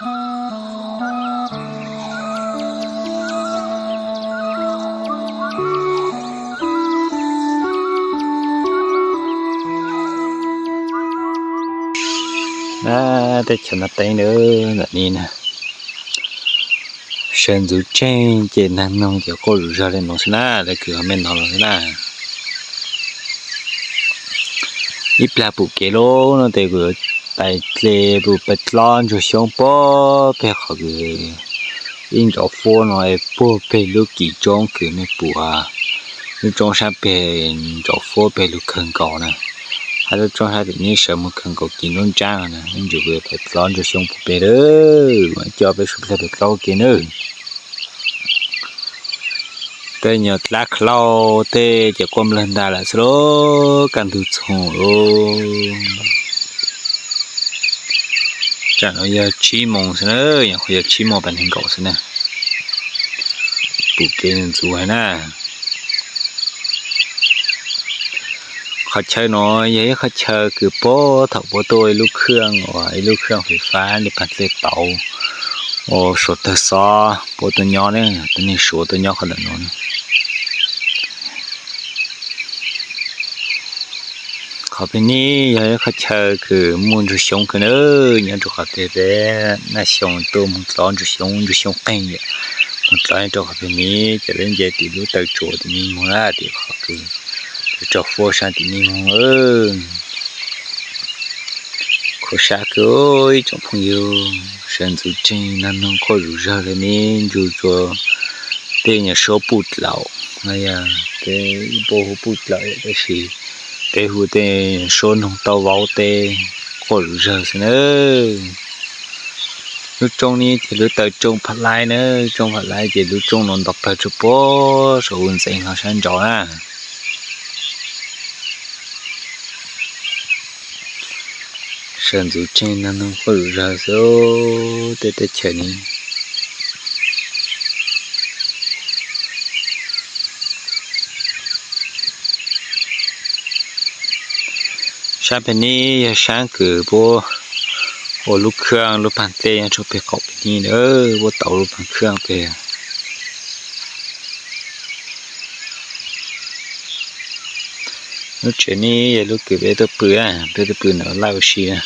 Teb chaws Naj Teeb ntawm ni na, sawv ntxuv tseeg ces nag noog ces quaj zom zaws li no xwb na, lawv kwv qhov me no los xwb na. Ib plag pum kev lub no ces kuv yuav tais tle pum peb dlob ntsuag xyoob puag peg qhov kws ib ntsov fuab no es puag peg lub kis roob kws nej pum lub roob sab peg ntsov fuab peg lug kawg nkaus na. Hab lub roob sab tim neb sawv mus kawg nkaus kis nruab nrab na, ib ntsis kuv yuav tais dlob ntsuag xyoob pum peg lawm, coj peb sawv dlawg tais dlob ua ke nawb. Tej nyuag dlab khawv lauj tej ces quaj nplawg ntais lawm xwb lauj, kaj ntug txhoov lauj. Tsam no yog tsib moos xwb na, nyuam qhuav yog tsib moos pas nees nkaum xwb na. Pum kev ntxuv heev na. Qhov chaw no yog ib qhov chaw kws puag thaum puab tuaj ua ib lub khaj uas ib lub khaj fais fab li paag dlej tauv uas Suav tawg xob puab tuaj nyob na, tuab neeg Suav tuaj nyob qhov ntawm no. Qhov peg neb yog ib qhov chaw kws muaj ntsuag xyoob kawg na, nyob rau qhov peg peb Naj Xyoo tuaj moog dlov ntsuag xyoob, ntsuag xyoob qeeg yom, moog dlov rau qhov peg neb ces peb nce tim lub taw tsuas tim neb moog na, tim qhov kws tso fuab sab tim neb moog. Khuv sab kawg ib tsoom phooj ywg, sawv ntxuv tseeg nag noog quaj zom zaws li ne, ntsug rua tej nyuag suab puj dlaum, yog peb ib puj hu puj dlaum tab sis peb hu tej suab noog tau vauv teb, quaj zom zaws xwb na. Lub roob ne ces lub taw roob Pham Laib na, roob Pham Laib ces lub roob no nto plawg rua puag saum ub ntxeev hlo sab nraud na. Sawv ntxuv tseeg nag noog quaj zom zaws xwb tej teb chaws ne. Sab peg neb yog sab kws puab ua lub khaj lub paag dlej nyob rua peg qaum peg neb na, puab tau lub paag khaj peg. Lub tsev neb yog lub kws peb tuaj pw, peb tuaj pw ntawm laj ua si na.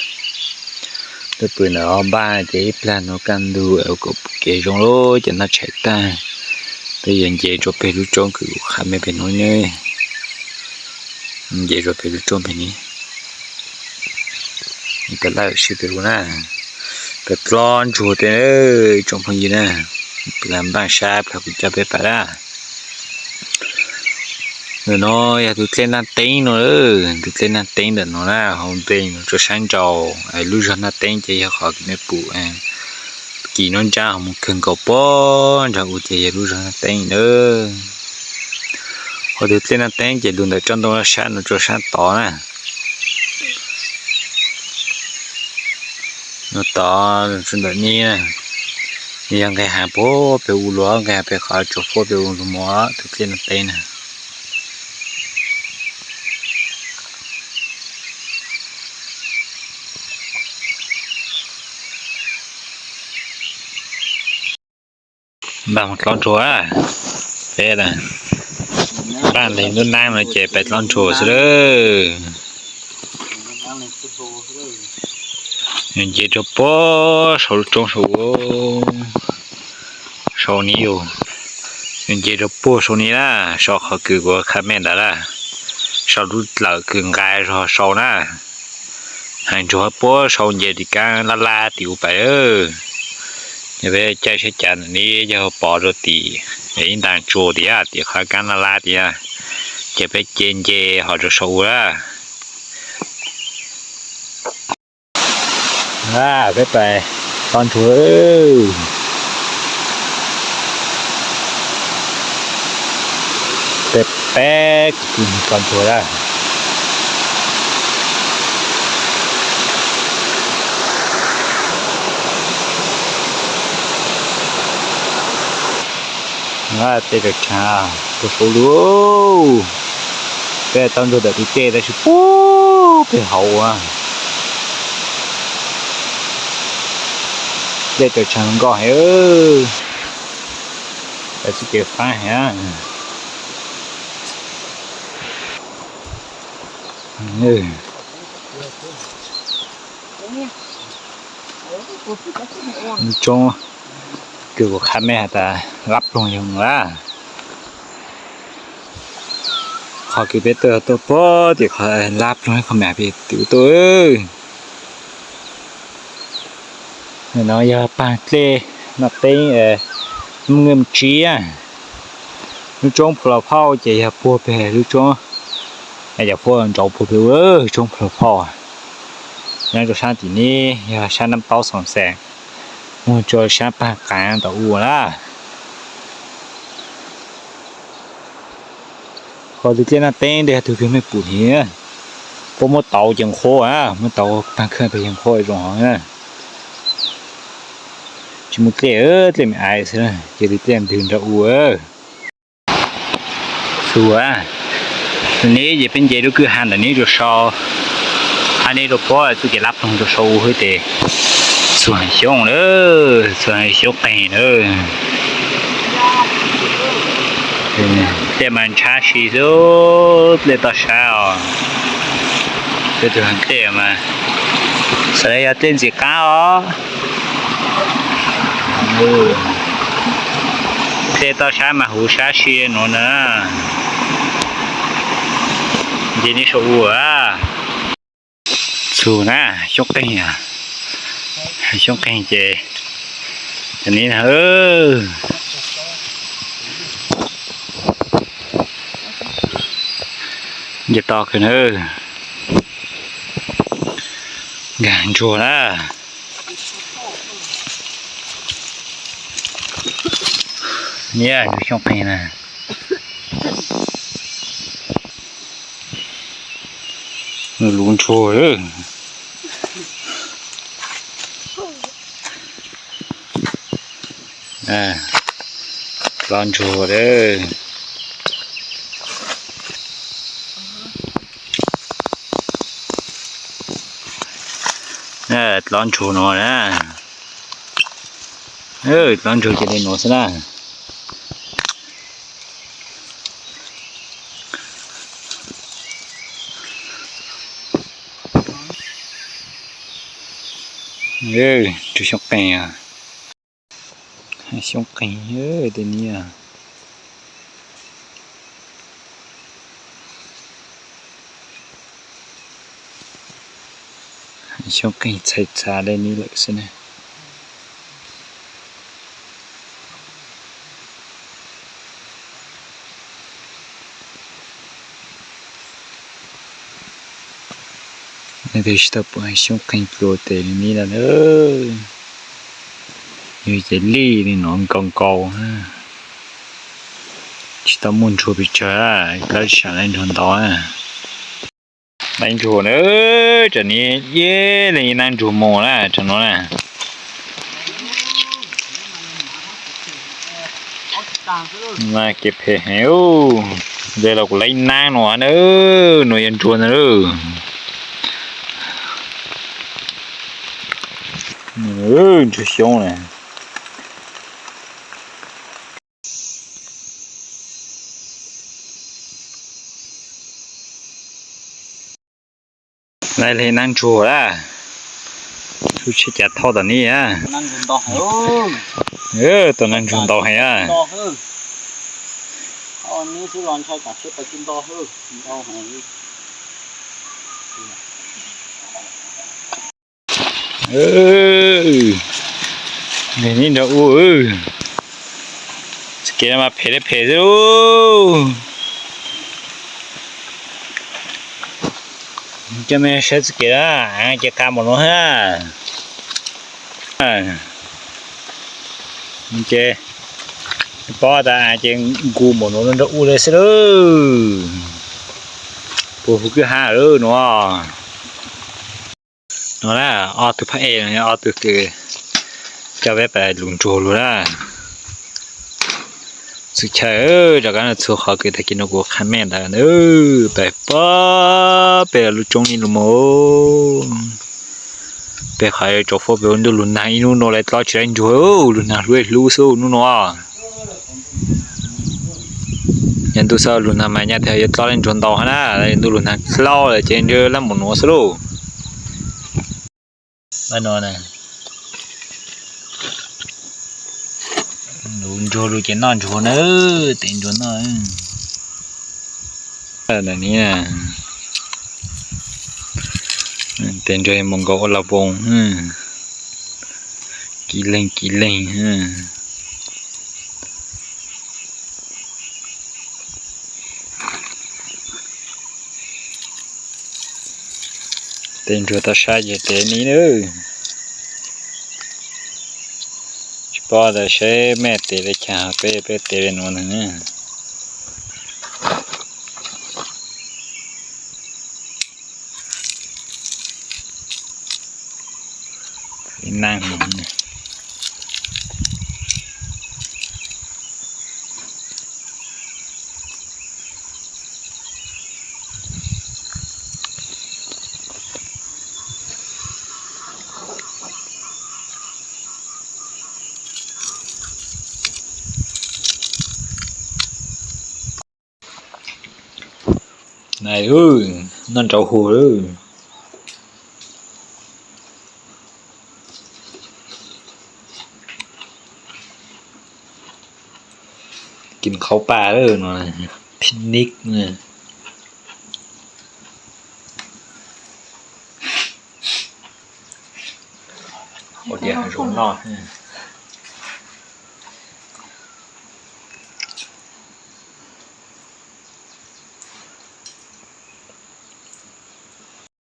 Tuaj pw ntawm ob npaj ces ib plag no kaj ntug es ua kom pum kev zoo lub cov noj tshais tag, peb yuav nce rua peg lub roob kws kuv qha mej peg nuav ne. Nce rua peg lub roob peg ne. Peb laj ua si peg hu na, peb dlov ntsuag tej tsoom phooj ywg na, peb npaj sab plag kuv coj peb pam dab. Ntawm no yog tus dlej Naj Teeb no, tus dlej Naj Teeb ntawm no na, hauv ntees no rua sab nraud, lub zog Naj Teeb ces yog qhov kws nej pum kis nruab nrab ho mus kawg nkaus puag nraud ub ces yog lub zog Naj Teeb na. Hauv tus dlej Naj Teeb ces lug ntawm tsob ntoo sab no rua sab tod na. No tod rua ntawm ne, yog nqes hav puag peg ub lug, nqes hav peg qhov tsua puag peg ub lug mus tus dlej Naj Teeb na. Npaj mus dlov ntsuag, peb npaj leeg ntuj nab no ces peb dlov ntsuag xwb lawm. Nws nce rua puag saum lub roob saud, saud ni yog, nws nce rua puag saud ni na, saum qhov kws kuv qha mej ntawd na, saum lub dlawm kws nqa zog saud na. Hais ntsuag puag saud nce tim kaab laj laj tim ub pais. Yog peb caij tsheb cav ntawm ni yog pov rua tim ib ntaag tsua tim tim qhov kaab laj laj tim, ces peb ce nce ho rua saud ub na. Peb pais dlov ntsuag, peb peb dlov ntsuag na. Tej rau tshaav rau saud lug, peb dlov ntsuag ntawm tus tej tab sis puag peg hauv ua. Dlej tau tshaj nkoj heev, txoj kev faib heev. Lub tsoob kws kuv qha mej has tas lab ploog yog lab. Qhov kws peb tuaj tuaj puag tim qhov lab ploog qhov mas peb twv tuaj. No yog paag dlej Naj Teeb, Naj Teeb Tsiab. Lub tsoob Phu Los Phauj ces yog puag peg lub tsoob, yog puag nraud puag peg ua tsoob Phu Los Phauj. Nyob rau sab tim neb yog sab Nab Taub Xoom Xees, muag rua sab Paag Qaav ntawm ua na. Qhov twg dlej Naj Teeb ntawd yog tug kws mej pum ni, puab muab tauv ces nqhuab, muab tauv paag khaj peg ces nqhuab zoo hov na. Tsis muaj dlej, dlej me aiv xwb, ces twg dlej ntwg nrug ua. Txhua, neb ces peb nce lub kwj ha ntawm neb rua sau, hab neb rua puab txuj kev lab ploog rua sau ua hwb tes txhua heev xyoob lawm, txhua heev xyoob qeeg lawm. Dlej mas ntshav si xwb, dlej toj sab os. Peb tug heev dlej mas, xav le yog dlej ntxim qab os. Dlej toj sab mas huv sab si nuav na. Nce neb sau ua. Txhua na, xyoob qeeg, xyoob qeeg ces, ces neb na, nce toj kawg na, nkag ntsuag na. Niam, xyoob qeeg na. Luv ntsuag lawm. Lov ntsuag lawm. Lov ntsuag nuav na. Lov ntsuag ces le nuav xwb na. Tug xyoob qeeg, xyoob qeeg tej niam. Xyoob qeeg txhais txha le neb lawm xwb na. Nej twb tsis tau pom xyoob qeeg pluas tes li neb lawm na. Yog ces lij li no nkaus nkaus, tsis tau muaj ntsuag pes tsawg, kab sam laib ntsuag ntau. Laib ntsuag na, tam niam ib leeg ib nab ntsuag mus na tam nuav na. Kev phem heev, le los kuv laib ib nab nuav na, nuav yog ntsuag ntag. Ntsuag xyoob na. Laib le nab ntsuag lawm, tub tsheb cav thauj tom neb. Tau nab ntsuag ntau heev. Neb nrog ua, txoj kev no mas phem li phem xwb lauj. Coj mej saib txoj kev na, ces qab npaum no na. Ces paub tas ces nkaus npaum no nrog ua li xwb lauj. Puag hauv kwj ha lawm nuav. No na, ob tug phab ej no yog ob tug kws coj peb pais lug ntsuag lug na. Txhua chaw, rov qab no txhua qhov kws tag kis no kuv qha mej ntawd, pais puag pem lub tsoob ni lug mus. Peb qhov tsaus fuab pem ua ntuj lug nag ib hnub no lawv dlob tsis laib ntsuag, lug nag hlub hlub xwb hnub no. Yog ntuj xav lug nag mas nyaj tias yuav dlob laib ntsuag ntau hab na, ntuj lug nag dlob lawm ces ntshe laib npaum nuav xwb lauj. Lug ntsuag lug ces noj ntsuag na, tes ntsuag noj. Tes ntsuag moog nkaus ua laj poos, kiv leeg kiv leeg. Tes ntsuag tau sab ces tes ni na. Tsis paub tas saib mej tes li cas, peb peb tes li nuav ntag na. Ib nab. Noj ntsauv huv lawm. Kis qhauv paj lawm no, picnic. Ua diav hav zoov noj.